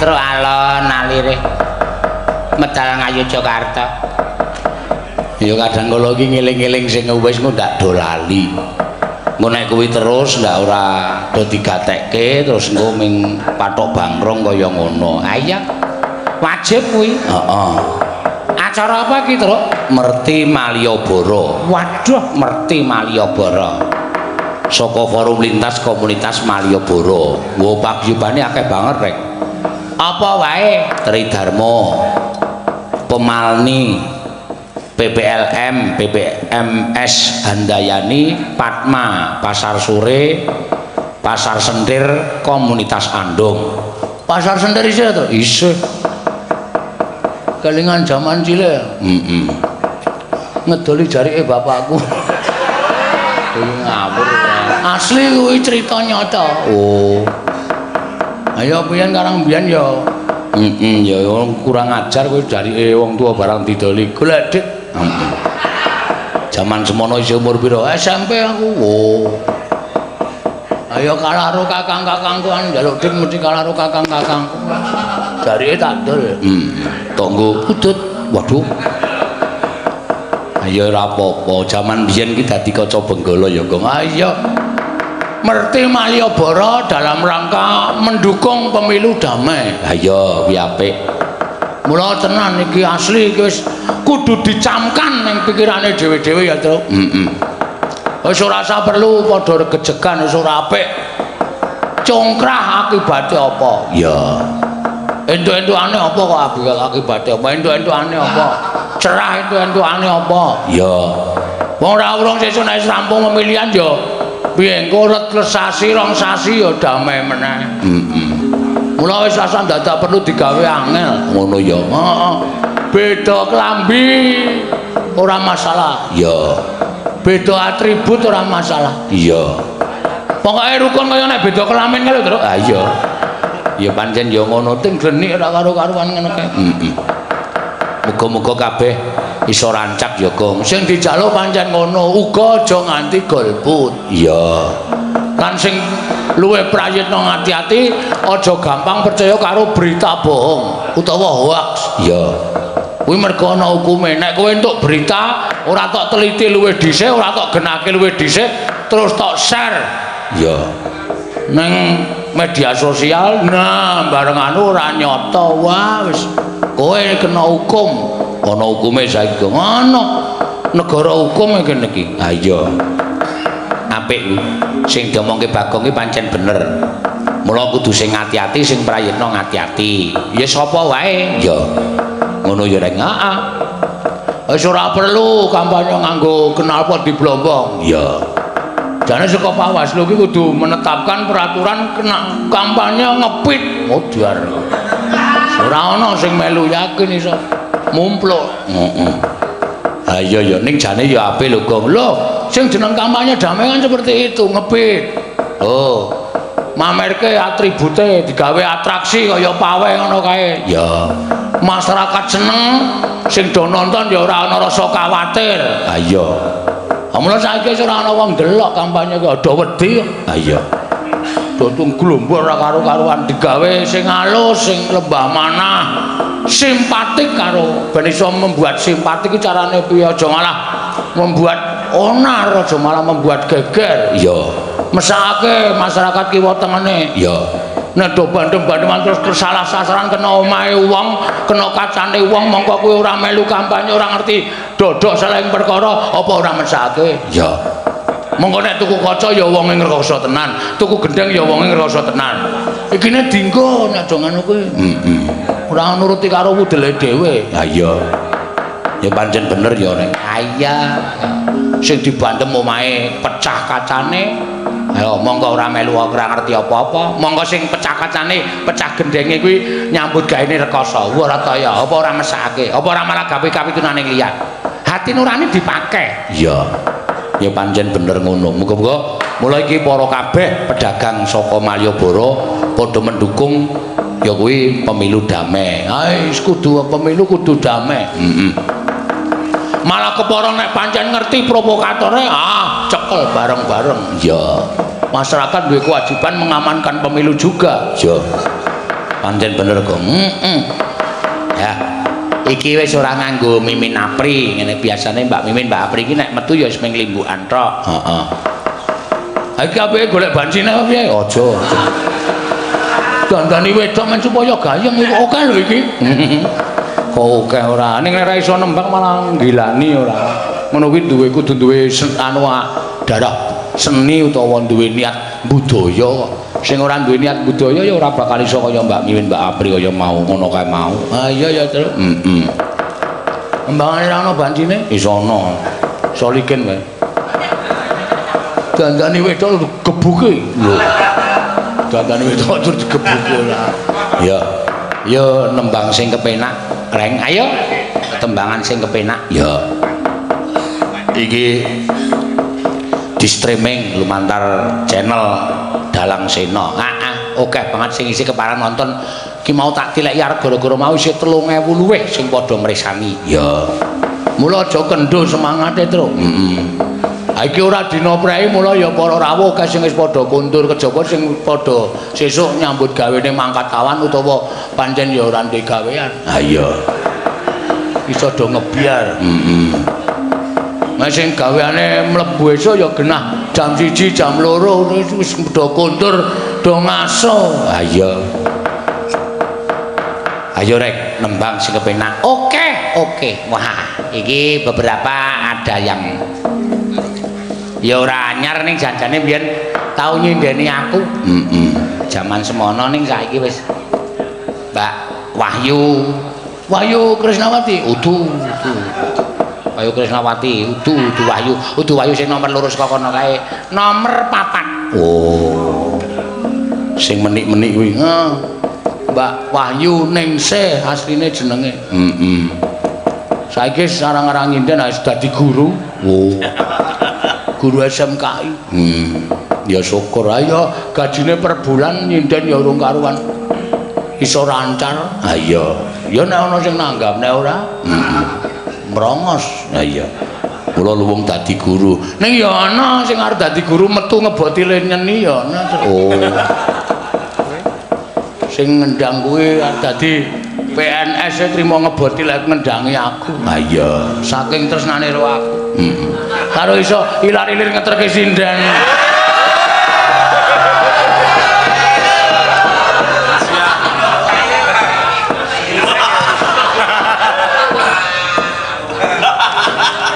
Truk, alon alire. Medal Ngayogyakarta. Ya kadang kala iki ngeling-eling sing wis ndak do lali. Engko nek kuwi terus ndak ora do digatekke terus engko ming pathok bangkrong kaya ngono. Ha iya. Wajib kuwi. Heeh. Acara apa iki, Truk? Merti Malioboro. Waduh, Merti Malioboro. Saka Forum Lintas Komunitas Malioboro. Nggo paguyubane akeh banget, Rek. Apa wae? Tridharma, Pemalni, PPLM, PPMS Handayani, Padma, Pasar Sore, Pasar Sentir, Komunitas Andong. Pasar Sentir isih to? Isih. Kelingan jaman cilik. Heeh. Ngedoli jarike bapakku. Kuwi ngawur. Asli kuwi cerita nyata. Oh. Ayo piyen karang biyen ya. Heeh, ya wong kurang ajar kowe jarike wong tua barang didoli. Golek dik. Heeh. Jaman semono isih umur pira? SMP aku. Oh. Ayo kalah karo kakang-kakangku kan njaluk dik mesti kalah karo kakang-kakangku. Jarike tak dol. Heeh. Tanggo Udut. Waduh. Ayo ora apa-apa, jaman biyen ki dadi kaca benggala ya, Gong. Ayo. Merti Malioboro dalam rangka mendukung pemilu damai. Ayo kuwi apik. Mula tenan iki asli iki wis kudu dicamkan ning pikirane dhewe-dhewe ya, Truk. Heeh. Wis ora usah perlu padha regejegan, wis ora apik. Congkrah akibate apa? Ya. Entuk-entukane apa kok akibate apa? Entuk-entukane apa? Cerah entuk-entukane apa? Ya. Wong ora urung sesuk nek rampung pemilihan ya piye engko ret sasi rong sasi ya damai meneh. Heeh. Mula wis rasah dadak perlu digawe angel. Ngono ya. Heeh. Beda klambi ora masalah. Ya. Beda atribut ora masalah. Iya. Pokoke rukun kaya nek beda kelamin kae lho, Truk. Ha iya. Ya pancen ya ngono. Ting glenik ora karo-karuan ngono kae. Heeh. Muga-muga kabeh iso rancak ya, Gong. Sing dijaluk pancen ngono, uga aja nganti golput. Iya. Lan sing luwih prayitna ngati-ati aja gampang percaya karo berita bohong utawa hoaks. Iya. Kuwi mergo ana hukume. Nek kowe entuk berita ora tok teliti luwih dhisik, ora tok genake luwih dhisik, terus tok share Iya. ning media sosial, nah bareng anu ora nyata, wah wis kowe kena hukum. Ana hukume saiki, Gong. Ana negara hukum kene iki. Ha iya. Apik kuwi. Sing diomongke Bagong ki pancen bener. Mula kudu sing ati-ati, sing prayitna ngati-ati. Ya sapa wae. Ya. Ngono ya, Reng. Heeh. Wis ora perlu kampanye nganggo knalpot diblombong. Ya. Jane saka Bawaslu ki kudu menetapkan peraturan kena kampanye ngepit modar. Ora ana sing melu yakin iso mumpluk. Heeh. Ha iya ya, ning jane ya apik lho, Gong. Lho, sing jeneng kampanye damai kan seperti itu, ngepit. Oh. Mamerke atribute digawe atraksi kaya pawai ngono kae. Ya. Masyarakat seneng, sing do nonton ya ora ana rasa kuwatir. Ha iya. Mula saiki wis ora ana wong ndelok kampanye ki do wedi. Ha iya. Do glombor ora karo-karuan digawe sing halus, sing lembah manah, simpatik karo ben iso membuat simpatik iki carane piye, aja malah membuat onar, aja malah membuat geger. Iya. Mesakake masyarakat kiwa tengene. Iya. Nek do bandem-bandeman terus kesalah sasaran kena omahe wong, kena kacane wong, mongko kuwi ora melu kampanye, ora ngerti dodok saling perkara, apa ora mesake? Iya. Mongko nek tuku kaca ya wonge ngrasa tenan, tuku gendeng ya wonge ngrasa tenan. Ikine dinggo nek do ngono kuwi. Heeh. Ora nuruti karo wudele dhewe. Ha iya. Ya pancen bener ya, Reng. Ha iya. Sing dibandem omahe pecah kacane. Ayo monggo ora melu ora ngerti apa-apa. Monggo sing pecah kacane, pecah gendenge kuwi nyambut gaene rekoso. Ora ta ya, apa ora mesake? Apa ora malah gawe kapitunane liyan? Hati nurani dipake. Iya. Ya pancen bener ngono. Muga-muga mulai iki para kabeh pedagang saka Malioboro padha mendukung ya kuwi pemilu damai. Ai kudu pemilu kudu damai. Heeh. Malah kepara nek pancen ngerti provokatore, ah cekel bareng-bareng. Iya. Masyarakat duwe kewajiban mengamankan pemilu juga. Iya. Pancen bener kok. Heeh. Ya. Iki wis ora nganggo Mimin Apri. Ngene biasane Mbak Mimin, Mbak Apri iki nek metu ya wis ming limbukan tok. Heeh. Ha iki apike golek bansine apa piye? Aja. Dandani wedok men supaya gayeng iku oke lho iki. Kok oke ora? Ning nek ora iso nembang malah nggilani ora. Ngono kuwi duwe kudu duwe anu darah seni utawa duwe niat budaya kok. Sing ora duwe niat budaya ya ora bakal iso kaya Mbak Mimin, Mbak Apri kaya mau ngono kae mau. Ha iya ya, Truk. Heeh. Tembangane ra ono bancine? Iso ana. Solikin kae. Dandani wedok gebuke. Lho. Dandani wedok terus digebuke ora. Ya. Ya nembang sing kepenak, Reng. Ayo tembangan sing kepenak. Ya. Iki di streaming lumantar channel Dalang Sena. Heeh, akeh banget sing isi keparang nonton. Ki mau tak tileki arep gara-gara mau isih 3000 luwih sing padha mresani. Ya. Mula aja kendho semangate, Truk. Heeh. Ha iki ora dina prei mula ya para rawuh akeh sing wis padha kondur kejaba sing padha sesuk nyambut gawene mangkat awan utawa pancen ya ora ndek gawean. Ha iya. Iso do ngebiar. Heeh. Nah sing gaweane mlebu esuk ya genah jam 1 jam 2 wis do kondur do ngaso. Ha iya. Ayo rek nembang sing kepenak. Oke, oke. Wah, iki beberapa ada yang ya ora anyar ning janjane biyen tau nyindeni aku. Heeh. Jaman semono ning saiki wis Mbak Wahyu. Wahyu Krisnawati. Udu, udu. Wahyu Krisnawati, udu, udu Wahyu, udu Wahyu sing nomor loro saka kono kae. Nomor 4. Oh. Sing menik-menik kuwi. Heeh. Mbak Wahyu Ningsih asline jenenge. Heeh. Saiki sarang-arang nyinden wis dadi guru. Oh. Guru SMKI. Ya syukur ayo gajine per bulan nyinden ya urung karuan. Iso lancar. Ha iya. Ya nek ana sing nanggap nek ora, mrongos. Ha iya. Kula luwung dadi guru. Ning ya ana sing arep dadi guru metu ngeboti le nyeni ya ana. Oh. Sing ngendang kuwi dadi PNS e trimo ngeboti lek ngendangi aku. Ha iya, saking tresnane karo aku. Heeh. Karo iso ilar-ilir ngeterke sinden.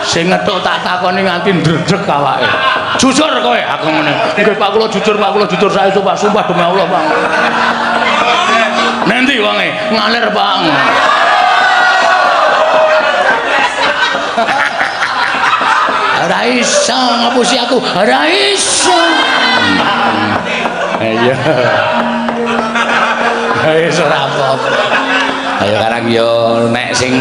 Sing ngetuk tak takoni nganti ndredeg awake. Jujur kowe aku ngene. Nggih Pak kula jujur, Pak kula jujur saestu Pak, sumpah demi Allah Pak. Nanti wonge ngalir Pak. Ora iso ngapusi aku, ora iso. Iya. Wis ora apa-apa. Ayo karang yo nek sing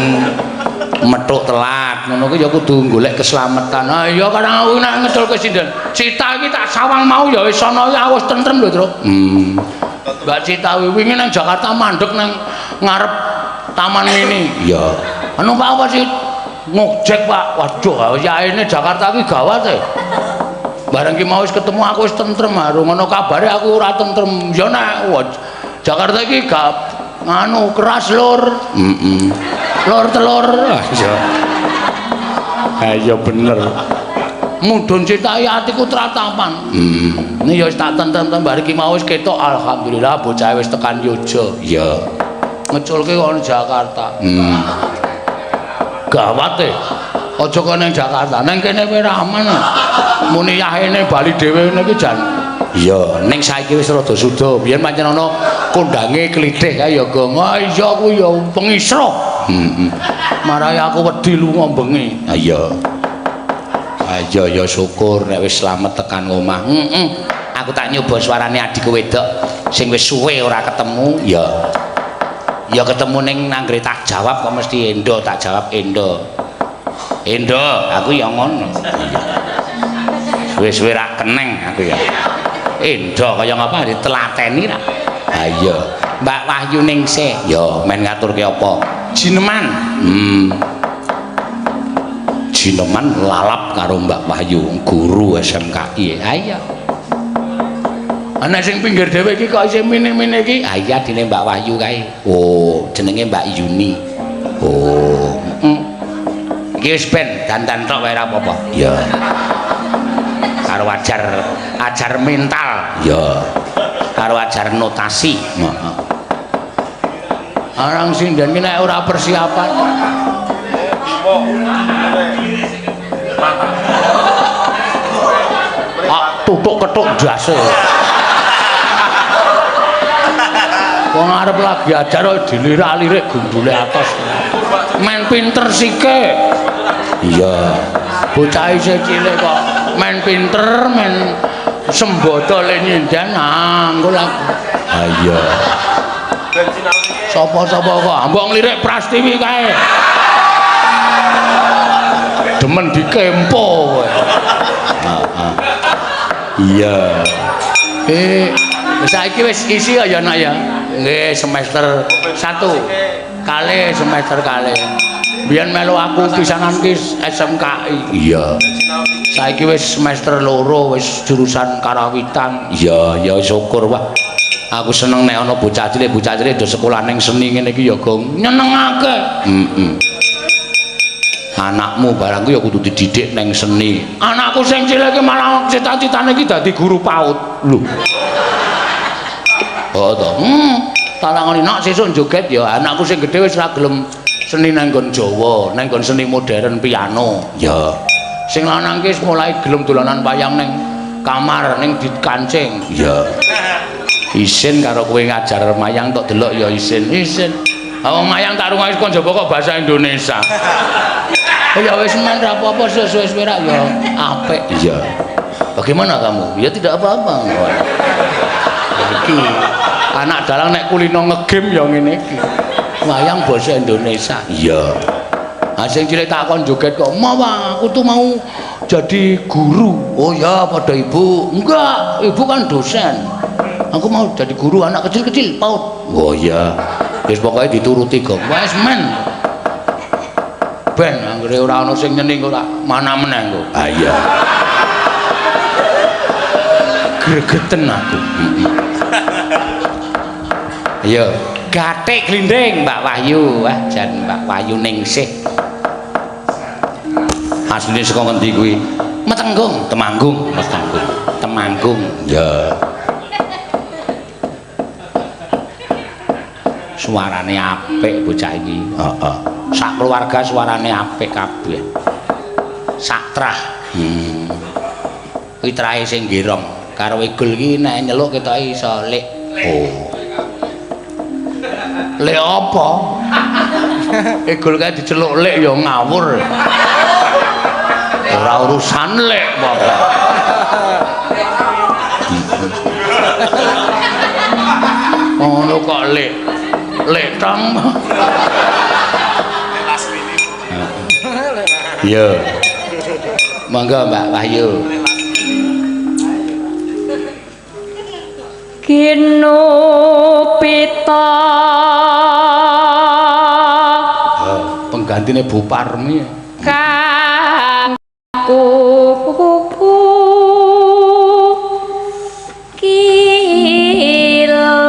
metuk telat ngono kuwi ya kudu golek keselamatan. Ha iya karang aku nek ngeculke sinden. Cita iki tak sawang mau ya wis ana iki wis tentrem lho, Truk. Mbak Cita wingi nang Jakarta mandek nang ngarep Taman Mini. Iya. Anu Pak apa sih? Ngojek Pak. Waduh, yaene Jakarta iki gawat e. Bareng ki mau wis ketemu aku wis tentrem haru ngono kabare aku ora tentrem. Ya nek Jakarta iki gak nganu keras lur. Heeh. Lur telur. Iya. Ha iya bener. Mudhun citae atiku tratapan. Ini ya wis tak tentrem bar iki mau wis ketok alhamdulillah bocah wis tekan Yogya. Iya. Ngeculke kok nang Jakarta. Gawat e. Aja kok nang Jakarta, nang kene kowe ora aman. Muni yahene bali dhewe ngene iki jan. Iya, ning saiki wis rada suda. Biyen pancen ana kondange klithih kae ya, Gong. Ah iya kuwi ya pengisruh. Heeh. Marai aku wedi lunga bengi. Ha iya. Ha iya ya syukur nek wis slamet tekan omah. Heeh. Aku tak nyoba suarane adikku wedok sing wis suwe ora ketemu. Ya. Ya ketemu ning nanggre tak jawab kok mesti endo, tak jawab endo. Endo, aku ya ngono. Suwe-suwe ra keneng aku ya. Endo kaya ngapa ditelateni ra? Ha iya. Mbak Wahyu Ningsih. Ya men ngaturke apa? Jineman. Jineman lalap karo Mbak Wahyu, guru SMKI. Ha iya. Ana sing pinggir dhewe iki kok isih mine-mine iki? Ah iya dine Mbak Wahyu kae. Oh, jenenge Mbak Yuni. Oh, heeh. Iki wis ben dandan tok wae ora apa-apa. Iya. Karo ajar ajar mental. Iya. Karo ajar notasi. Heeh. Orang sinden ki nek ora persiapan. Ah, tutuk-ketuk ndase. Wong arep lagi ajar kok dilirak-lirik gundule atos. Men pinter sike. Iya. Bocah isih cilik kok men pinter, men sembodo le nyinden nganggo lagu. Ha iya. Sapa-sapa kok mbok nglirik Prastiwi kae. Demen dikempo kowe. Heeh. Iya. Saiki wis isi ya nak ya. Nggih semester 1. Kalih semester kalih. Biyen melu aku pisanan ki SMKI. Iya. Saiki wis semester 2 wis jurusan karawitan. Iya, ya syukur wah. Aku seneng nek ana bocah cilik do sekolah ning seni ngene iki ya, Gong. Nyenengake. Heeh. Anakmu barang ku ya kudu dididik ning seni. Anakku sing cilik iki malah cita-citane iki dadi guru PAUD. Lho. Oh to. Talangane nak sesuk joget ya anakku sing gedhe wis ora gelem seni nang nggon Jawa, nang nggon seni modern piano. Ya. Sing lanang ki wis mulai gelem dolanan wayang ning kamar ning dikancing. Ya. Isin karo kowe ngajar mayang tok delok ya isin. Isin. Wong mayang tak rungoki saka njaba kok bahasa Indonesia. Ya wis men ra apa-apa suwe-suwe rak ya apik. Iya. Bagaimana kamu? Ya tidak apa-apa. Iki anak dalang nek kulino ngegame ya ngene iki. Wayang basa Indonesia. Iya. Ha sing cilik tak kon joget kok, "Mawa, aku tuh mau jadi guru." Oh ya, padha ibu. Enggak, ibu kan dosen. Aku mau jadi guru anak kecil-kecil PAUD. Oh iya. Wis pokoke dituruti kok. Wis men. Ben anggere ora ana sing nyeni kok mana meneh kok. Ha iya. Gregeten aku. Ayo, gathik glinding Mbak Wahyu. Wah, jan Mbak Wahyu ningsih. Asline saka ngendi kuwi? Metenggung, Temanggung, Metenggung. Temanggung. Ya. Suarane apik bocah iki. Heeh. Sak keluarga suarane apik kabeh. Sak trah. Kuwi trahe sing girong. Karo Igul iki nek nyeluk ketoke iso lik. Oh. Lek apa? Igul kae diceluk lek ya ngawur. Ora urusan lek pokoke. Ngono kok lek. Lek tang. Iya. Monggo Mbak Wahyu. Ginupita. Penggantine Bu Parmi. Kang kupu kila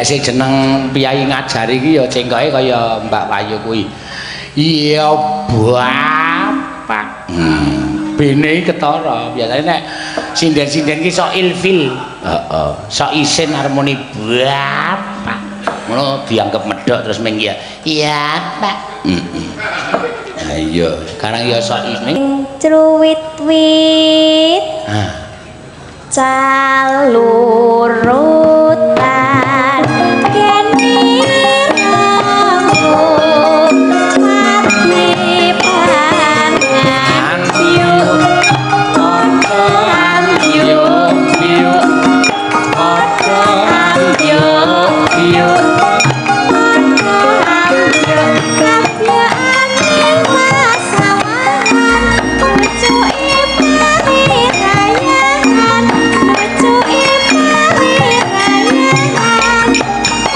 Nek sing jeneng piyai ngajari iki ya cengkoke kaya Mbak Wahyu kuwi. Iya, bapak. Bene ketara. Biasane nek sinden-sinden ki sok ilfil. Heeh. Sok isin harmoni bapak. Ngono dianggep medhok terus ming ya. Iya, Pak. Heeh. Ha iya, karang ya sok isin. Truwit-wit. Ah. Calurutan kene rambut pati pangan yuk padha yuk yuk padha yuk yuk padha yuk kabyane pasawahan pucuke parirayan pucuke parirayan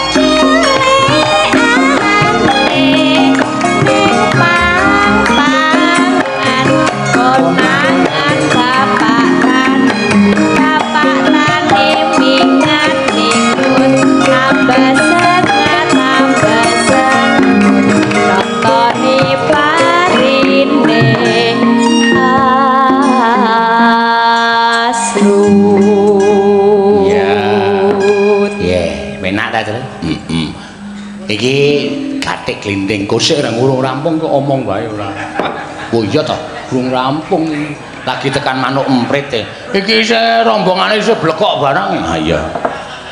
cilikane ning pang-pangan konangan bapak tan bapak tani mingat minggut tambah sengat tambah sengut nontoni parine asrut. Iya. Iya, penak ta, Tru? Heeh. Iki gathik glinding kosek ora urung rampung kok omong wae ora. Oh iya ta, urung rampung iki. Lagi tekan manuk emprit e. Iki isih rombongane isih blekok barang. Ha iya.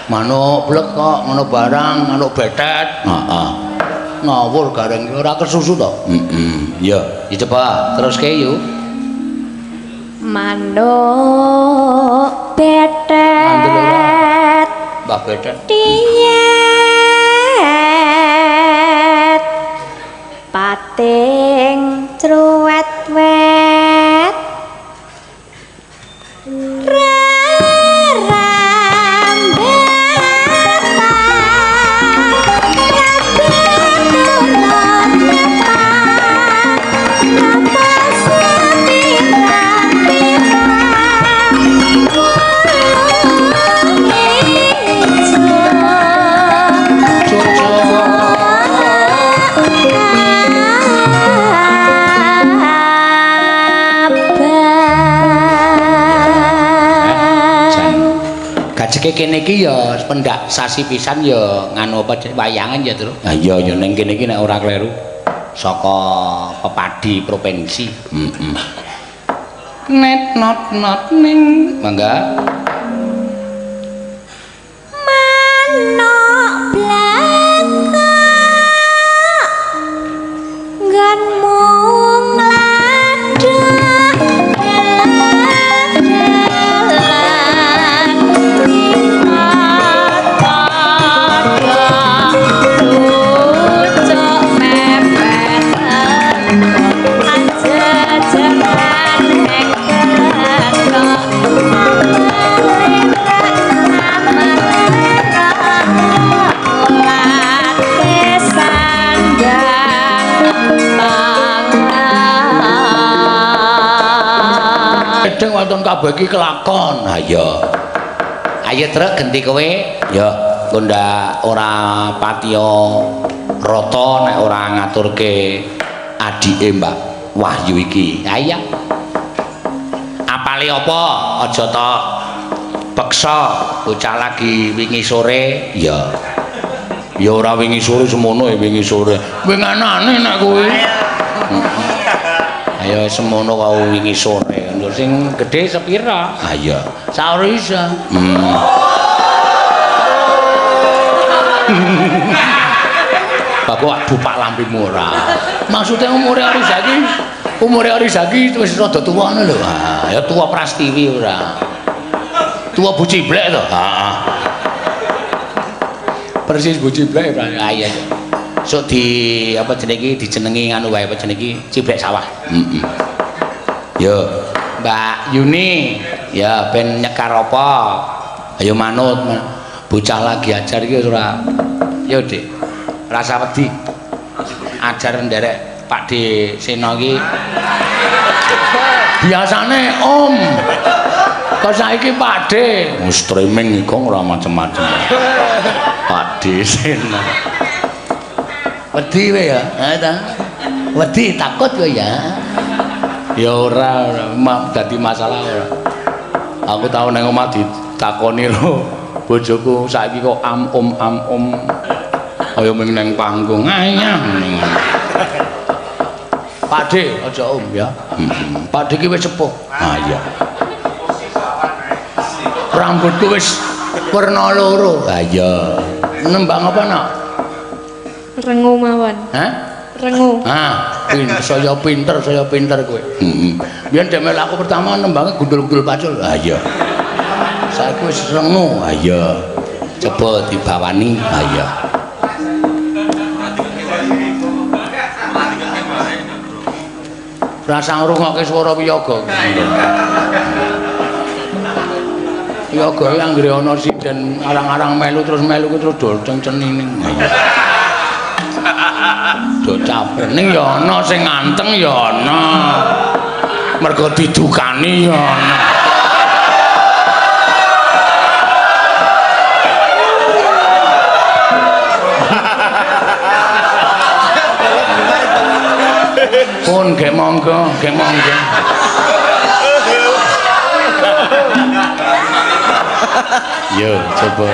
Manuk blekok ngono barang, manuk betet. Heeh. Ngawur gareng ora kesusu to? Heeh. Iya, ya coba teruske yuk. Manuk betet Mbah betet. Diet pating truwet-wet Gajeke kene iki ya pendak sasi pisan ya nganu apa wayangan ya, Tru. Ha iya ya ning kene iki nek ora kleru saka Pepadi provinsi. Heeh. Net not not ning mangga. Manuk blangkok nggonmu ngladhak dalan pucuk mepet ajejeran hek Gedeng wonten kabeh iki kelakon. Ha iya. Ayo trek genti kowe. Ya, engko ndak ora patiya rata nek ora ngaturke adike Mbak Wahyu iki. Ha iya. Apale apa? Aja tok peksa bocah lagi wingi sore. Ya. Ya ora wingi sore semono ya wingi sore. Winganane nek kuwi. Ayo semono kau wingi sore. Lho sing gedhe sepira? Ha iya. Saur isa. Bapak bupak lambimu ora. Maksudnya umure Arisa iki, umure Arisa iki wis rada tuwa ngono lho. Ha, ya tuwa Prastiwi ora. Tuwa Bu Ciblek to? Heeh. Persis Bu Ciblek. Ha iya. Sok di apa jenenge iki dijenengi nganu wae apa jenenge iki Ciblek sawah. Heeh. Yo, Mbak Yuni, ya ben nyekar apa? Ayo manut. Bocah lagi ajar iki ora. Yo, Dik. Rasa wedi. Ajar nderek Pak D Seno iki. Biasane Om. Kok saiki Pak De? Streaming iku ora macem-macem. Pak De Sena. Wedi kowe ya? Ha ta? Wedi takut kowe ya? Ya ora, ora dadi masalah ora. Aku tau nang omah ditakoni ro bojoku saiki kok am om am om. Kaya ming nang panggung. Ayah. Pak De, aja om ya. Pak De ki wis sepuh. Ah iya. Rambutku wis werna loro. Ah iya. Nembang apa, Nak? Rengu mawon. Hah? Rengu. Ah, saya pinter kowe. Heeh. Biyen dhewe aku pertama nembangnya gundul-gundul pacul. Ah iya. Saiki wis rengu. Ah iya. Coba dibawani. Ah iya. Rasa ngrungokke swara wiyaga. Wiyaga iki anggere ana sinden arang-arang melu terus melu ku terus dol cencenine. Do caper ning ya ana sing nganteng ya ana. Mergo didukani ya ana. Pun gek monggo, gek monggo. Yo, coba.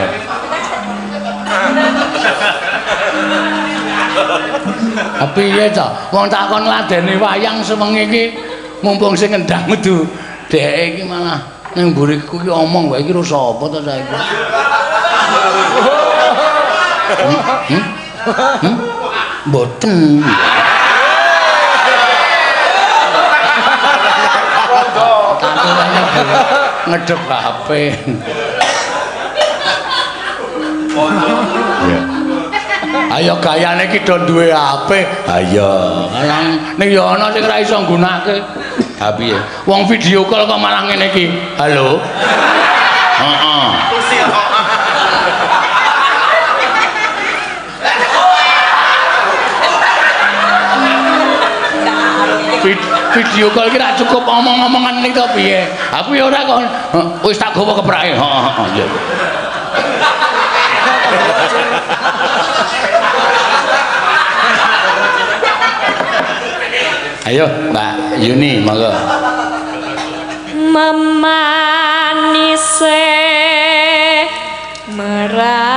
Tapi piye to? Wong tak kon ngladeni wayang sewengi iki mumpung sing ngendang kudu dheke iki malah ning mburiku iki omong wae iki ro sapa to saiki. Mboten. Ngedep HP. Ya. Ayo gayane iki do duwe HP. Ha iya. Ning ya ana sing ora iso nggunakake. Ha piye? Wong video call kok malah ngene iki. Halo. Heeh. Video call iki ra cukup omong-omongan ning to piye? Aku ya ora kok wis tak gawa keprake. Heeh, heeh, iya. Ayo Mbak Yuni monggo. Memanise merati.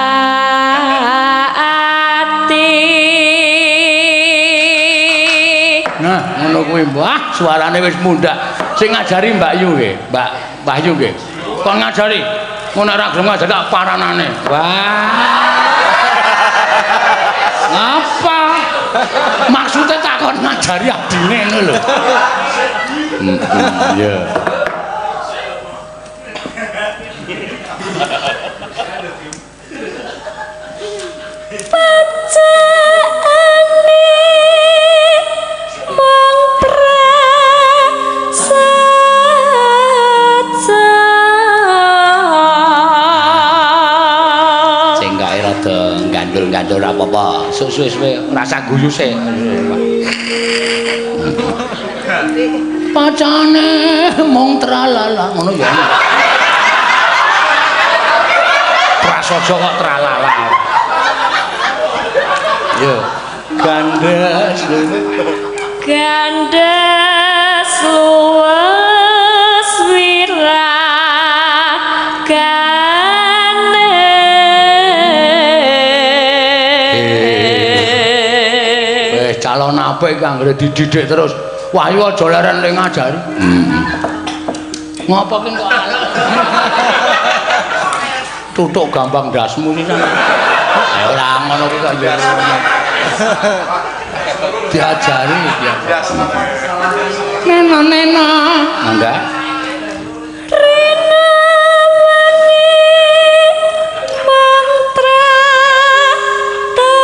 Nah, ngono kuwi, Mbah, suarane wis mundhak. Sing ngajari Mbak Yu nggih, Mbak Wahyu nggih. Kon ngajari. Ngono ora gelem ngajari tak paranane. Wah. Ngapa? Maksudnya takon ngajari adine ngono lho. Iya. Pacaane mung prasaja. Sing kae rada gandul-gandul ora apa-apa. Suwe-suwe rasa guyu sik. Pacane mung tralala ngono ya. Prasaja kok tralala. Yo, gandes. Gandes luwes wiragane. Wis calon apik iki anggere dididik terus. Wahyu aja leren le ngajari. Ngopo ki kok tutuk gampang ndasmu iki kan. Ya ora ngono kuwi kok ya. Diajari diajari. Neno neno. Mangga. Rina wengi mantra tepan.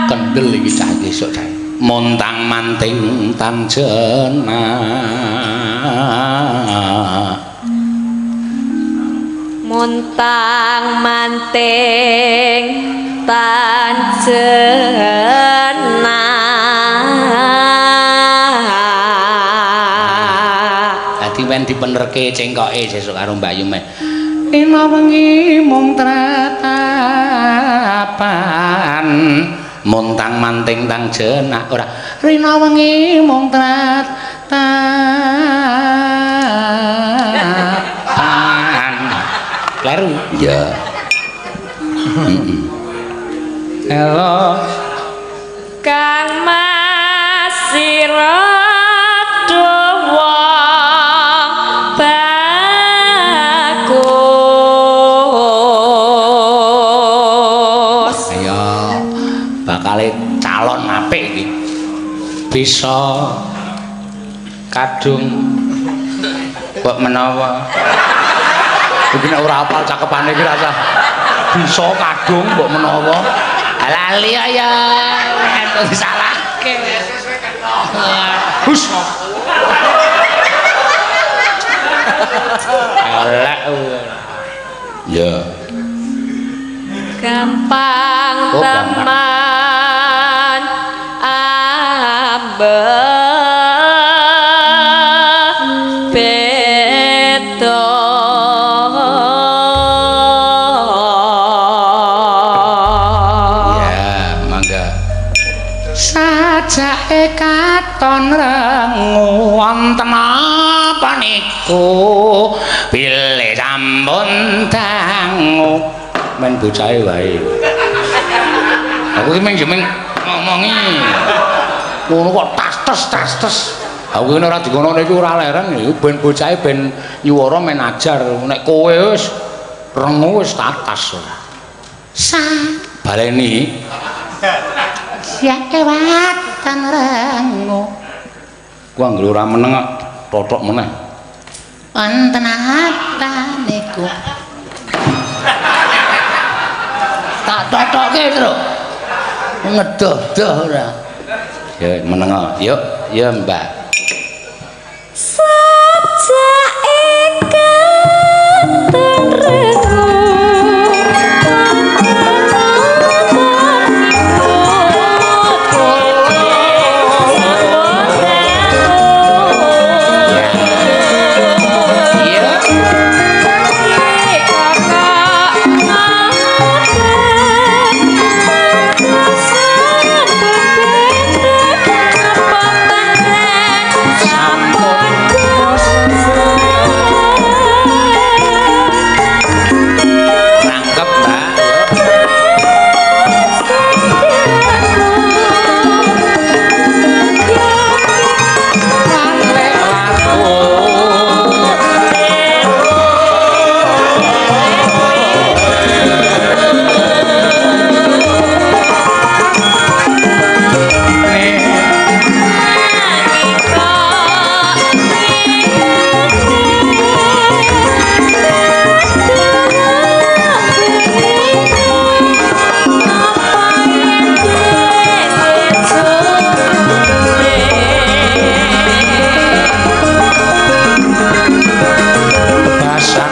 Kendel iki cah iki esuk cah. Montang manting tan jenak. Montang manting tan jenak. men dipenerke cengkoke sesuk karo Mbak Yu men. Rina wengi mung tratapan montang manting tang jenak ora. Rina wengi mung tratapan. Kleru. Iya. Heeh. Halo. Kang Mas sira wong bagus. Ayo bakale calon apik iki. Bisa kadung kok menawa. Iki nek ora hafal cakepane iki rasa bisa kadung mbok menawa. Lali ya entuk disalahke. Hus. Elek. Ya. Gampang Oh, gampang. teman ambeh beda. Ya, mangga. Sajake katon rengu wonten apa niku? Bilih sampun dangu. Men bocahe wae. Aku ki mung ngomongi. Ngono kok tas tes tas tes. Aku ki ora dikonone iki ora leren ben bocahe ben nyuwara men ajar. Nek kowe wis rengu wis tatas ora. Sa baleni. Siake watan rengu. Ku anggere ora meneng kok totok meneh. Wonten apa niku? Tak totoke, Tru. Ngedoh-doh ora. Ya meneng kok. Yuk, ya Mbak. Sajake katon rengu Iya. Rangkep, Mbak. Basan.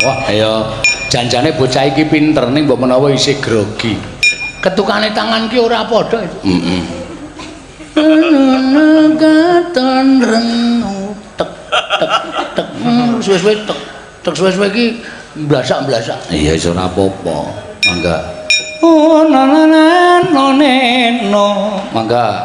Wah, ayo janjane bocah iki pinter ning mbok menawa isih grogi. Ketukane tangan ki ora padha. Heeh. Katon rengu tek tek tek suwe-suwe tek tek suwe-suwe iki mblasak-mblasak. Iya wis ora apa-apa. Mangga. Oh na na na no ne no. Mangga.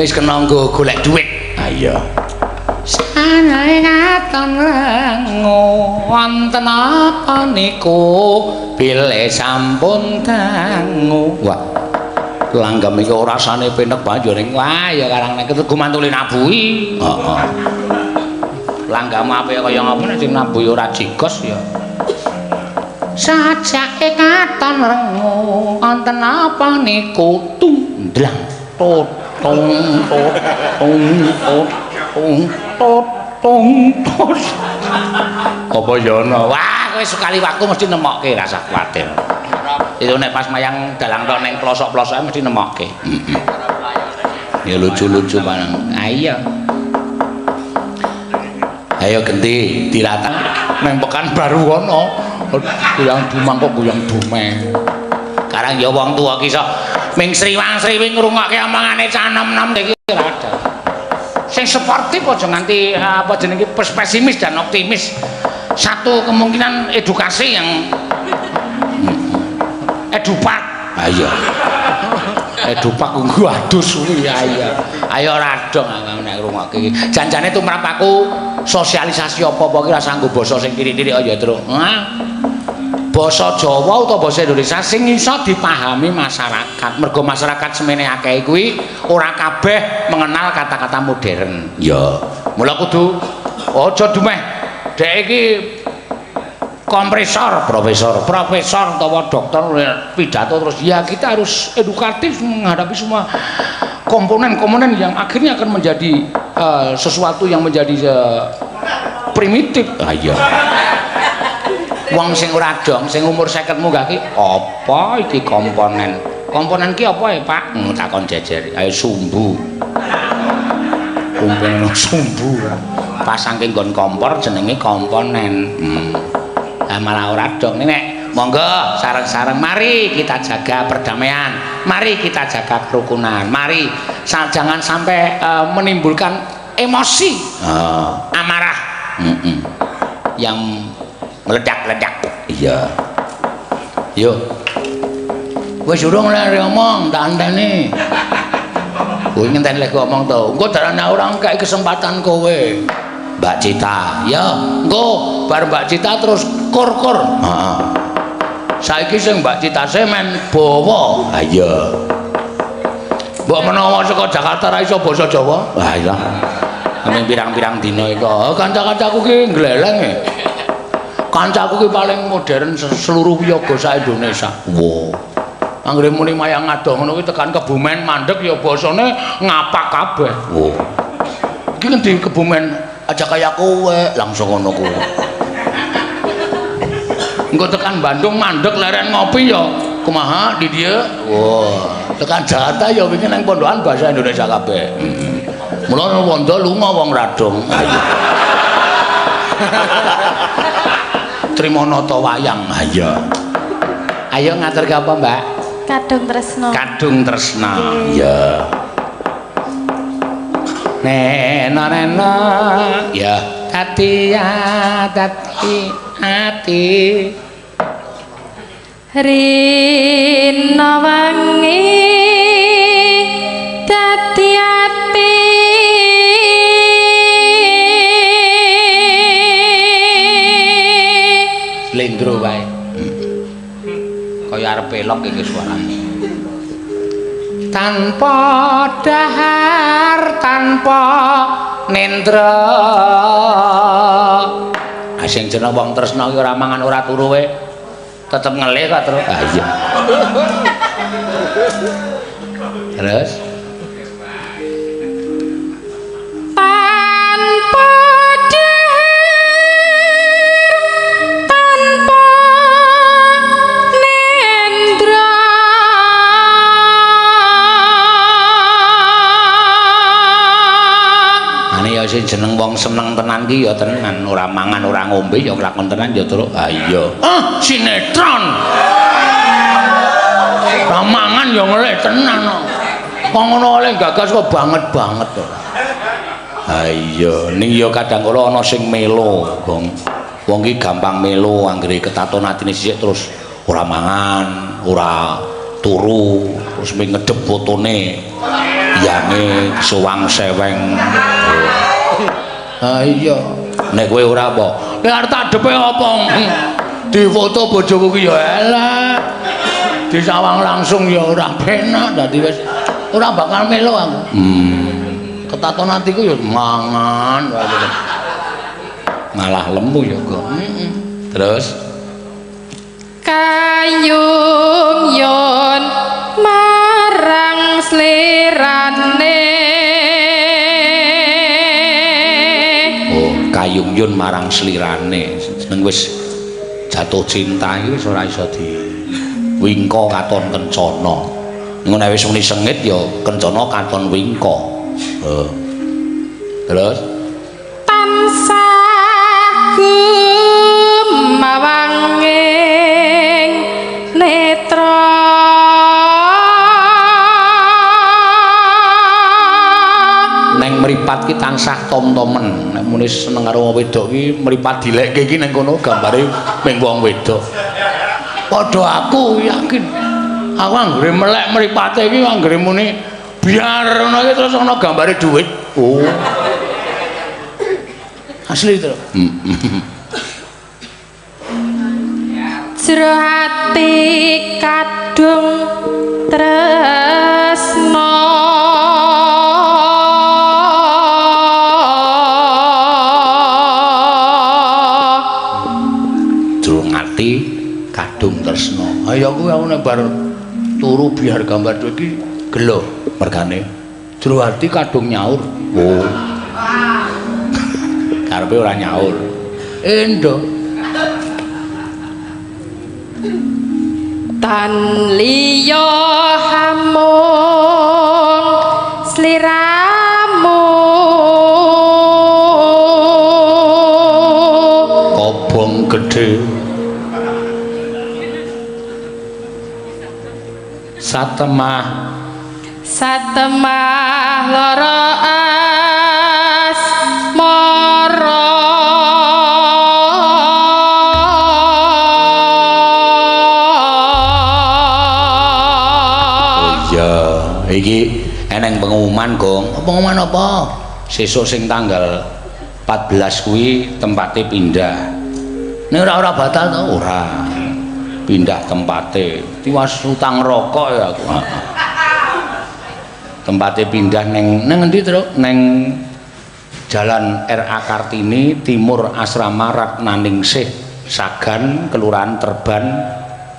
Wis kena nggo golek dhuwit. Ha iya. Sanae katon rengu wonten apa niku bilih sampun dangu. Wah. Langgam iki rasane penek banget ning wah ya karang nek gumantule nabuhi. Heeh. Langgam apik kaya ngapa nek sing nabuhi ora jigos ya. Sajake katon rengu wonten apa niku tundlang totong totong totong totong tot. Apa ya ana? Wah, kowe sekali waktu mesti nemokke, rasah kuwatir. Itu nek pas mayang dalang tok ning plosok-plosoke mesti nemokke. Heeh. Ya lucu-lucu bareng. Ha iya. Ayo genti dirata nang Pekanbaru ana goyang dumang kok goyang dumeh. Karang ya wong tuwa ki iso ming sriwang-sriwing ngrungokke omongane cah nom-nom iki ora ada. Sing sportif aja nganti apa jenenge pesimis dan optimis. Satu kemungkinan edukasi yang edupak. Ha iya. Edupak nggo adus kuwi ya iya. Ayo ora dong nek ngrungokke iki. Janjane tumrap aku sosialisasi apa-apa ki ora sanggo basa sing tirik-tirik ya, Truk. Hah? Basa Jawa utawa basa Indonesia sing iso dipahami masyarakat. Mergo masyarakat semene akeh kuwi ora kabeh mengenal kata-kata modern. Ya. Mula kudu aja dumeh dhek iki kompresor, profesor, profesor utawa dokter pidato terus ya kita harus edukatif menghadapi semua komponen-komponen yang akhirnya akan menjadi sesuatu yang menjadi primitif. Ah iya. Wong sing ora dong, sing umur 50 munggah ki apa iki komponen? Komponen ki apa ya, Pak? Takon jejer. Ayo sumbu. Komponen sumbu. Pasangke nggon kompor jenenge komponen. Lah malah ora dong. Nek monggo sareng-sareng mari kita jaga perdamaian, mari kita jaga kerukunan, mari jangan sampai menimbulkan emosi, amarah yang meledak-ledak. Iya. Yo. Wis urung lek ngomong, tak enteni. Kowe ngenteni lek ngomong to. Engko darane ora ngekeki kesempatan kowe. Mbak Cita. Ya, engko bar Mbak Cita terus kur-kur. Heeh. Saiki sing Mbak Cita semen bawa. Ha iya. Mbok menawa saka Jakarta ra iso basa Jawa. Ha iya. Aming pirang-pirang dina iki. Kanca-kancaku ki ngleleng e. Kancaku ki paling modern seluruh wiyaga sak Indonesia. Wo. Anggere muni mayang adoh ngono kuwi tekan Kebumen mandeg ya basane ngapak kabeh. Wo. Iki ngendi Kebumen aja kaya kowe langsung ngono kuwi. Engko tekan Bandung mandeg leren ngopi ya kumaha di dieu. Wah, tekan Jakarta ya wingi nang pondokan bahasa Indonesia kabeh. Heeh. Mula wondo lunga wong radong. Ayo. Trimanata wayang. Ha iya. Ayo ngaturke apa, Mbak? Kadung Tresna. Kadung Tresna. Iya. Nena nena. Ya. Tati tati ati. Rina wangi dadi ati. Lendro wae. Kaya arep elok iki suarane. Tanpa dahar, tanpa nendra. Ah sing jeneng wong tresna iki ora mangan ora turu wae. Tetep ngelih kok terus. Ah iya. Terus tanpa dahar, tanpa nendra. Ane ya sing jeneng wong seneng tenan ki ya tenan, ora mangan ora ngombe ya kelakon tenan ya terus. Ah iya. Ah sinetron. Ora mangan ya ngelih tenan kok. Wong ngono oleh gagas kok banget-banget ora. Ha iya, ning ya kadang kala ana sing melo, Gong. Wong ki gampang melo anggere ketaton atine sisik terus ora mangan, ora turu, terus mung ngedep fotone. Biyange sowang seweng. Ha iya, nek kowe ora apa? Nek arep tak depe apa? Difoto bojoku ki ya elek. Disawang langsung ya ora penak, dadi wis ora bakal melu aku. Ketaton atiku ya mangan. Malah lemu ya kok. Terus kayung yun marang slirane. Oh, kayung yun marang slirane. Seneng wis jatuh cinta iki wis ora iso di wingka katon kencana. Nek wis muni sengit ya kencana katon wingka. Heeh. Terus tansah gumawanging netra. Neng mripat ki tansah tom-tomen. Nek muni seneng karo wong wedok ki mripat dilekke iki neng kono gambare ming wong wedok. Padha aku yakin. Aku anggere melek mripate iki anggere muni biar ngono iki terus ana gambare dhuwit. Oh. Asli to. Jero ati kadung tresna. Jero ati kadung tresna. Ayo aku nek bar turu biar gambar dhuwit iki gelo mergane. Jero ati kadung nyaur. Oh. Karepe ora nyaur. Endo. Tan liya hamung sliramu. Kobong gedhe. Satemah satemah lara asmara. Iki eneng pengumuman, Gong. Pengumuman apa? Sesuk sing tanggal 14 kuwi tempate pindah. Nek ora batal to? Ora. Pindah tempate. Tiwas utang rokok ya aku. Tempate pindah neng neng endi, Truk? Neng Jalan RA Kartini, Timur Asrama Ratnaningsih, Sagan, Kelurahan Terban,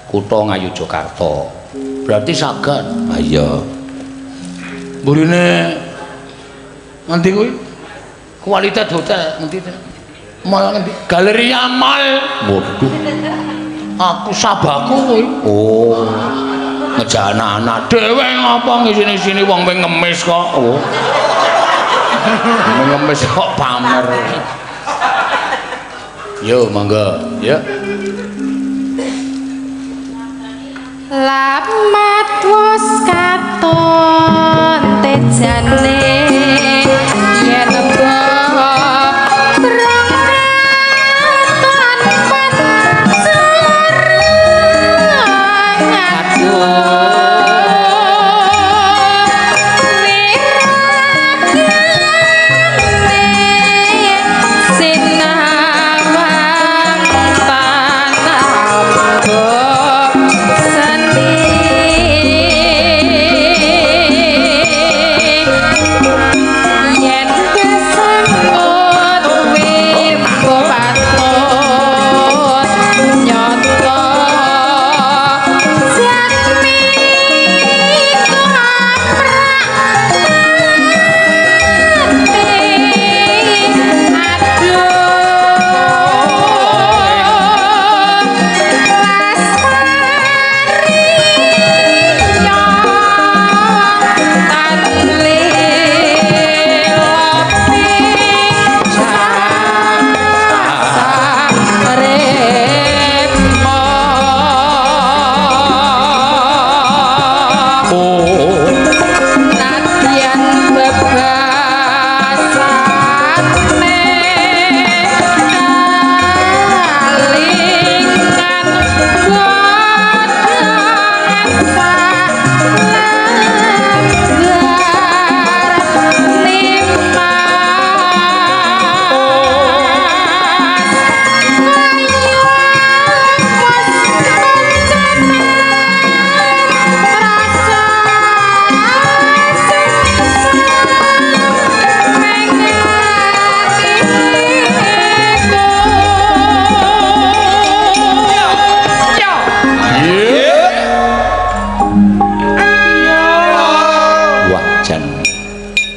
Kutha Ngayogyakarta. Berarti Sagan. Ha iya. Burine ngendi kuwi? Kualitas hotel ngendi? Mall ngendi? Galeria Mall. Waduh. Aku sabaku kuwi. Oh. Ngejak anak-anak dhewe ngapa ngisini-sini wong wing ngemis kok. Oh. Ngemis kok pamer. Yo monggo, ya. Lamat wis katon tejane yen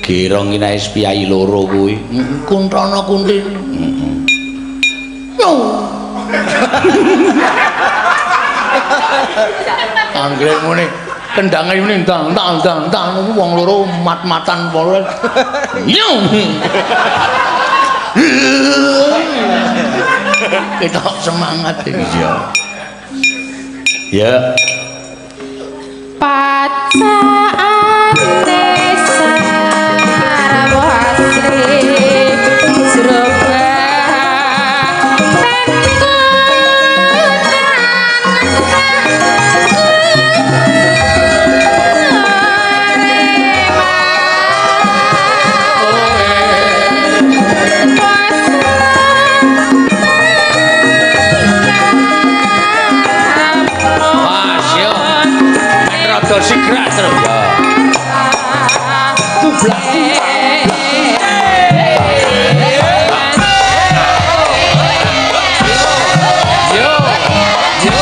Gerong iki nek piyayi loro kuwi. Kuntrana Kuntini. Heeh. Yo. Anggere ngene kendange ngene ndang ndang ndang ndang wong loro mat-matan polo. Yo. Ketok semangat iki ya. Ya. Pacaane sarwa asri Sigrak terus ya. Tublak yo yo.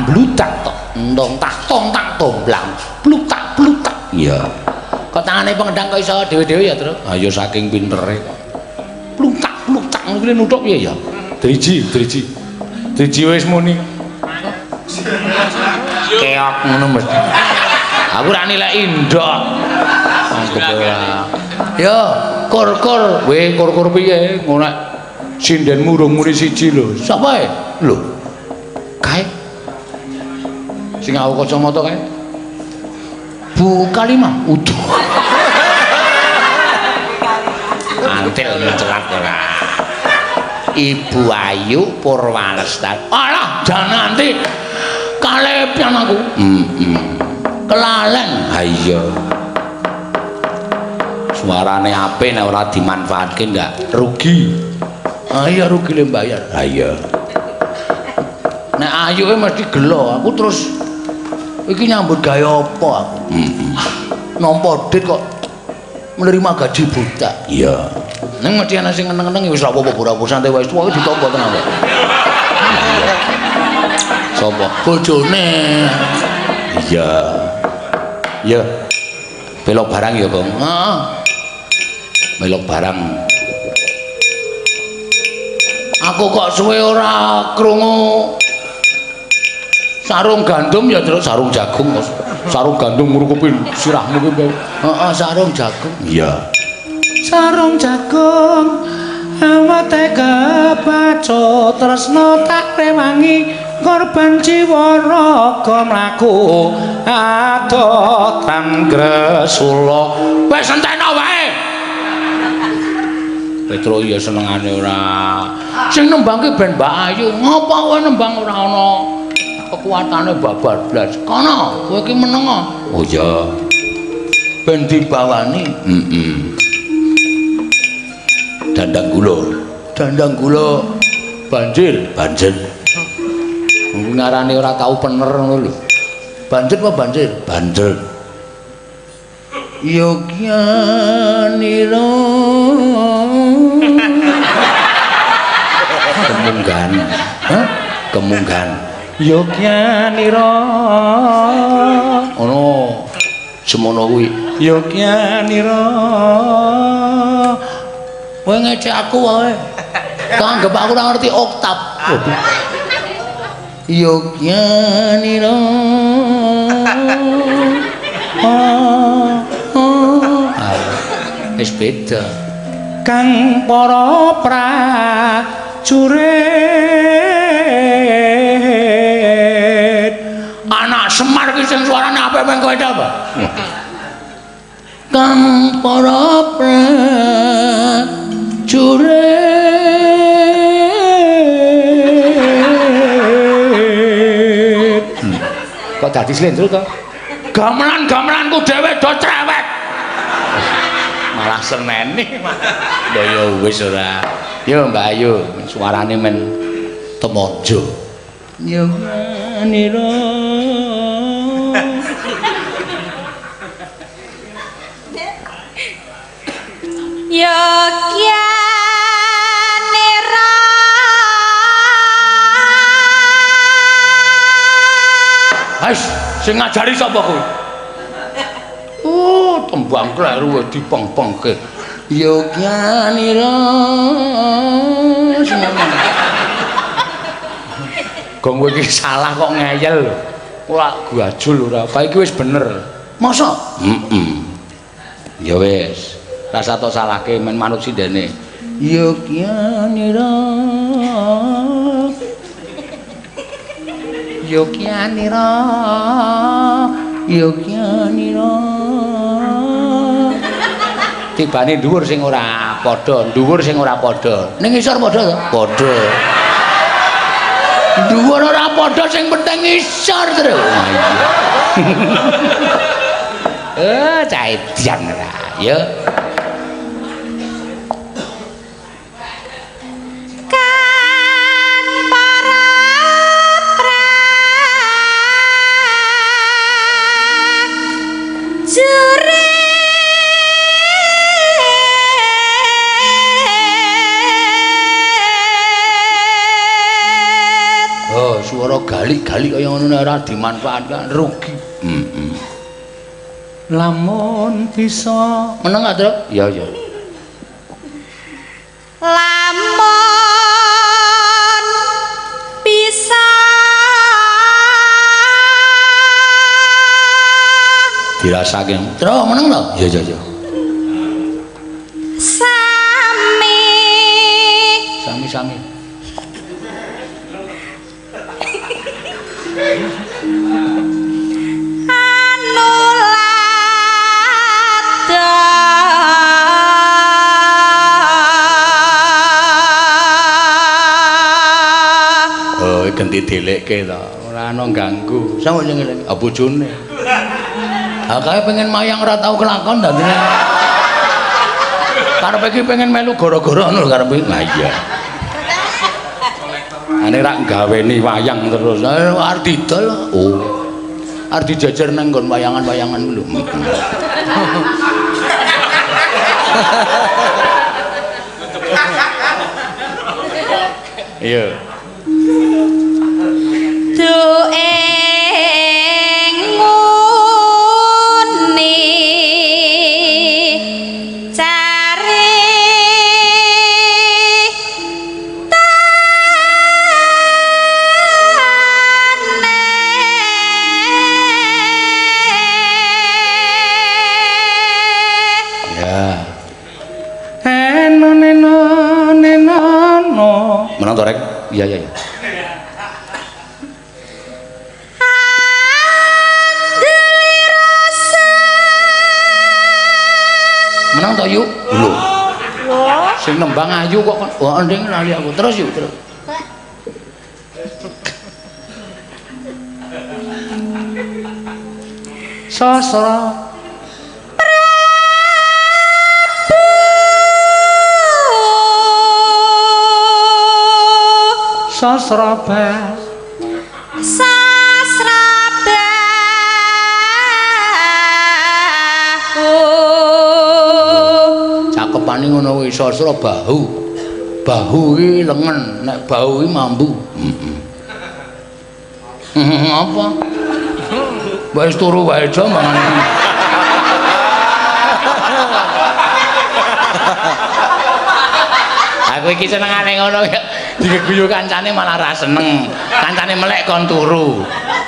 Bludak tok ndong tak tong tak tomblang blutak blutak. Iya. Kok tangane pengendang kok iso dhewe-dhewe ya, Tru? Ha ya saking pintere kok. Blutak blutak ngono kuwi nuthuk piye ya? Driji, driji. Driji wis muni. Keok ngono mesti. Aku ora nilai indok. Yo, kur-kur, we kur-kur piye ngono nek sindenmu urung muni siji lho. Sapa e? Lho. Kae sing aku kacamata kae. Bu Kalimah uduh. Antil mencelat ora. Ibu Ayu Purwalestari. Alah, jangan nanti kalepian aku. Kelalen. Ha iya. Suarane apik nek ora dimanfaatke ndak rugi. Ah iya rugi le bayar. Ha iya. Nek ayu mesti gelo, aku terus iki nyambut gawe apa aku? Heeh. Nampa dit kok menerima gaji buta. Iya. Ning mesti ana sing ngeneng-ngeneng wis ora apa-apa ora santai wae tuwa ditampa tenan kok. Sapa? Bojone. Iya. Iya. Melok barang ya, Bang. Heeh. Melok barang. Aku kok suwe ora krungu sarung gandum ya terus sarung jagung, sarung gandum ngrukupi sirahmu kuwi. Heeh, sarung jagung. Iya. Sarung jagung awate kebacut tresna tak rewangi korban jiwa raga mlaku adoh tan gresula. Wis enteno wae. Petro ya senengane ora. Sing nembangke ben Mbak Ayu, ngapa kowe nembang ora ana kekuatane babar blas. Kono, kowe iki meneng. Oh iya. Ben dibawani. Heeh. Dandang gula. Dandang gula banjir. Banjir. Ngarane ora tau pener ngono lho. Banjir apa banjir? Banjir. Yogyanira. Kemunggan. Hah? Kemunggan. Yogyanira. Ono semono kuwi. Yogyanira. Kowe ngecek aku wae. Tanggep aku ora ngerti oktav. Yogyanira. Wis beda. Kang para prajurit. Anak Semar ki sing suarane apik men kowe apa? Kang para prajurit. Kok dadi slendro to? Gamelan-gamelanku dhewe do cerewet. Malah seneni. Lho ya wis ora. Yo Mbak Ayu, suarane men temojo. Yo nira. Yogyanira. Wis, sing ngajari sapa kowe? Oh, tembang kleru dipeng-pengke. Yogyanira. Gong kowe iki salah kok ngeyel lho. Ora gajul ora. Kae iki wis bener. Masa? Heeh. Ya wis. Rasa tok salahke men manut sindene. Yogyanira. Yogyanira. Yogyanira. Tibane dhuwur sing ora padha, dhuwur sing ora padha. Ning ngisor padha to? Padha. Dhuwur ora padha sing penting ngisor terus. Eh, caedian ora. Ya. Kang para prajurit. Oh, suara gali-gali kaya ngono ora dimanfaatkan rugi. Heeh. Lamun bisa meneng gak, Truk? Iya, iya. Lamun bisa Dirasake. Truk meneng to? Iya, iya, iya. Sami sami-sami. Anulada. Oh, genti delekke to. Ora ana ganggu. Sapa sing ngelek? Ah bojone. Ha kae pengen mayang ora tau kelakon dadine. Karepe iki pengen melu gara-gara ngono lho karepe. Lah iya. Ane rak gaweni wayang terus. Arep didol. Oh. Arep dijejer nang nggon wayangan-wayangan lho. Iya. Duwe nguni cari tane. Ya. Eno neno neno no. Menang to rek? Iya iya iya. Andeli rasa. Menang to yuk? Lho. Sing nembang ayu kok kon. Wah, nding lali aku. Terus yuk, terus. Sasra Sasrabas Sasrabahu. Cakepane ngono kuwi sasra bahu. Bahu iki lengen, nek bau iki mambu. Heeh. Apa? Wis turu wae aja mangan. Aku iki senengane ngono ya. Digeguyu kancane malah ra seneng. Kancane melek kon turu.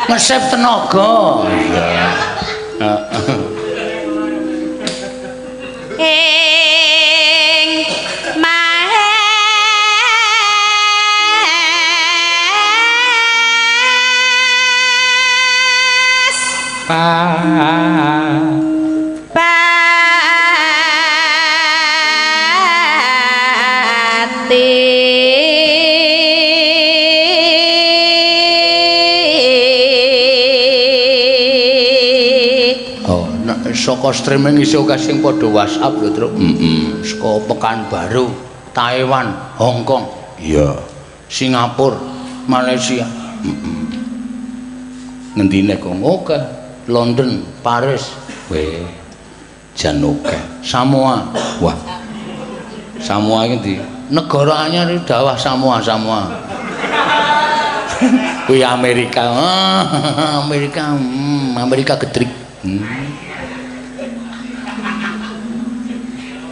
Ngesep tenaga. Iya. Heeh. Ing mahes Pa pati. Oh, nek saka streaming iso akeh sing padha WhatsApp lho, Truk. Heeh. Saka Pekanbaru, Taiwan, Hong Kong. Iya. Singapura, Malaysia. Heeh. Ngendine kok oke. London, Paris. Weh. Jan oke. Samoa. Wah. Samoa iki ndi? Negara anyar iki dawah Samoa, Samoa. Kuwi Amerika. Ah, Amerika, Amerika gedrik.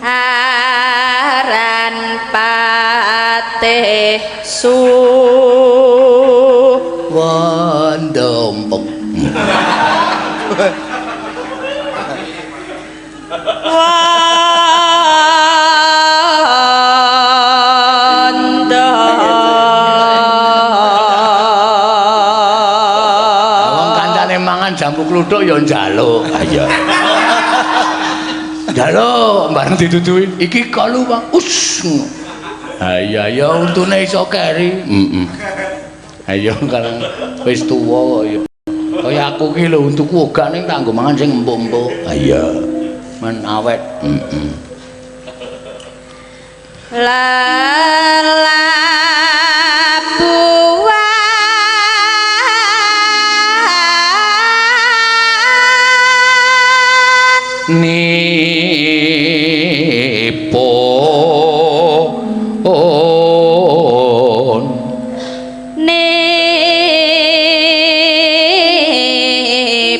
Aran patih su Wondompek. Wondo. Wong kancane mangan jambu kluthuk ya njaluk. Ha iya. Njaluk bareng dituduhi iki kalu Pak. Us. Ha iya ya untune iso keri. Heeh. Ha iya kareng wis tuwa kok ya. Kaya aku ki lho untuku ogak ning tak nggo mangan sing empuk-empuk. Ha iya. Men awet. Heeh. Lelabuhan Nipun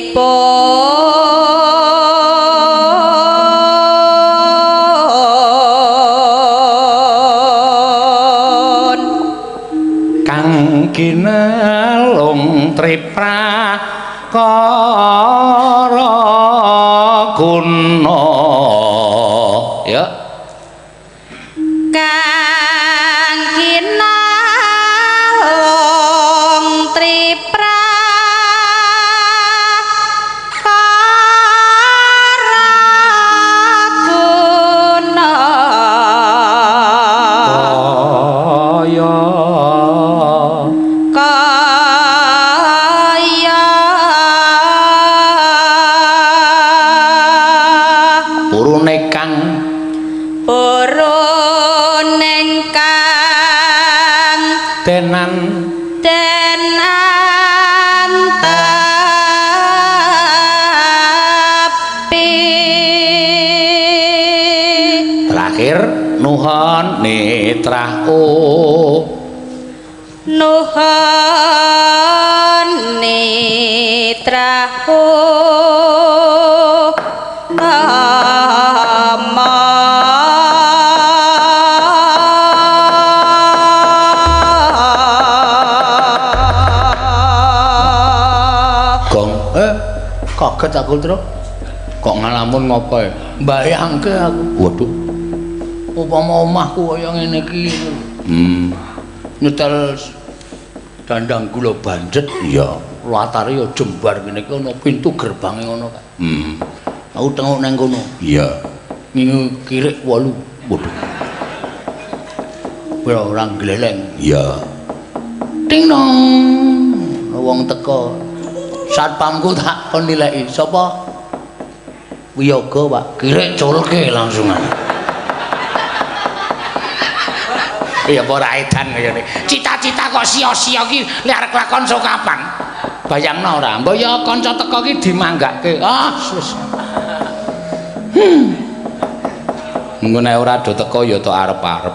Nipun kang ginelung triprakara guna ya kang kinalung triprakara guna kaya kaya purune kang Nuhon netraku. Nuhon netraku ama. Gong. Kaget aku, Tru. Kok ngalamun ngopo e? Mbayangke aku. Waduh. Upama omahku kaya ngene iki. Nyetel dandang gula banjet. Iya. Latare ya jembar ngene iki ana pintu gerbange ngono kae. Aku tengok nang kono. Iya. Ngingu kirik 8. Waduh. Ora ora gleleng. Iya. Ting dong. Wong teko. Satpamku tak kon nilai. Sapa? Wiyoga, Pak. Kirik culke langsungan. Ya apa ora edan kaya ngene. Cita-cita kok sia-sia ki lek arep lakon sok kapan? Bayangno ora? Mbok ya kanca teko ki dimanggake. Ah, wis. Engko nek ora do teko ya tok arep-arep.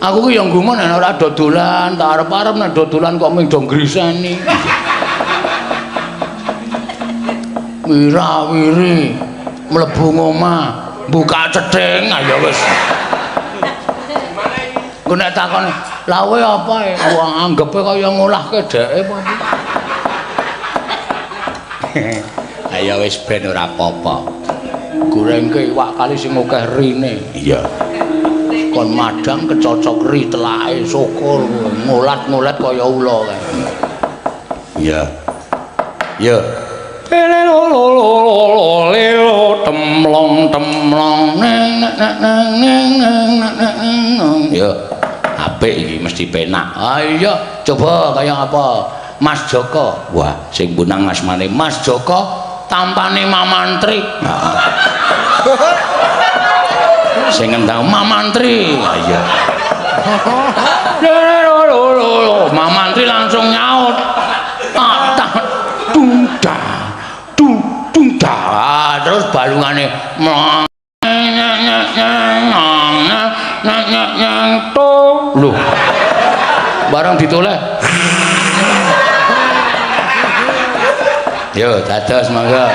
Aku ki ya nggumun nek ora do dolan, tak arep-arep nek do dolan kok mung do ngriseni. Wira-wiri mlebu ngomah, buka cething, ayo wis. Engko nek takon, "Lawe apa e?" Wong anggepe kaya ngolahke dheke apa piye. Ayo wis ben ora apa-apa. Gorengke iwak kali sing akeh rine. Iya. Kon madang kecocok ri telake syukur ngolat-ngolat kaya ula kae. Iya. Ya. Lelo lelo temlong temlong neng neng neng neng neng. Ya. Apik iki mesti penak. Ah iya, coba kaya apa? Mas Joko. Wah, sing punang asmane Mas Joko tampane Mamantri. Heeh. Sing ngendang Mamantri. Ah iya. Mamantri langsung nyaut. Tak tak dung da dung dung da. Ah, terus balungane lho. Barang ditoleh. Yo, dados monggo.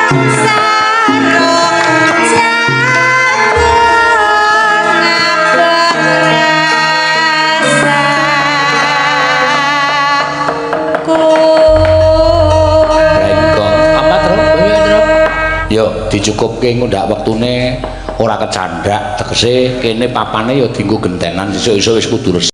Sarung jagung abot rasaku. Renggong. Apa, Truk? Piye, Truk? Yo dicukupke engko ndak wektune ora kecandak, tegese kene papane ya dienggo gentenan, sesuk-esuk wis kudu resik.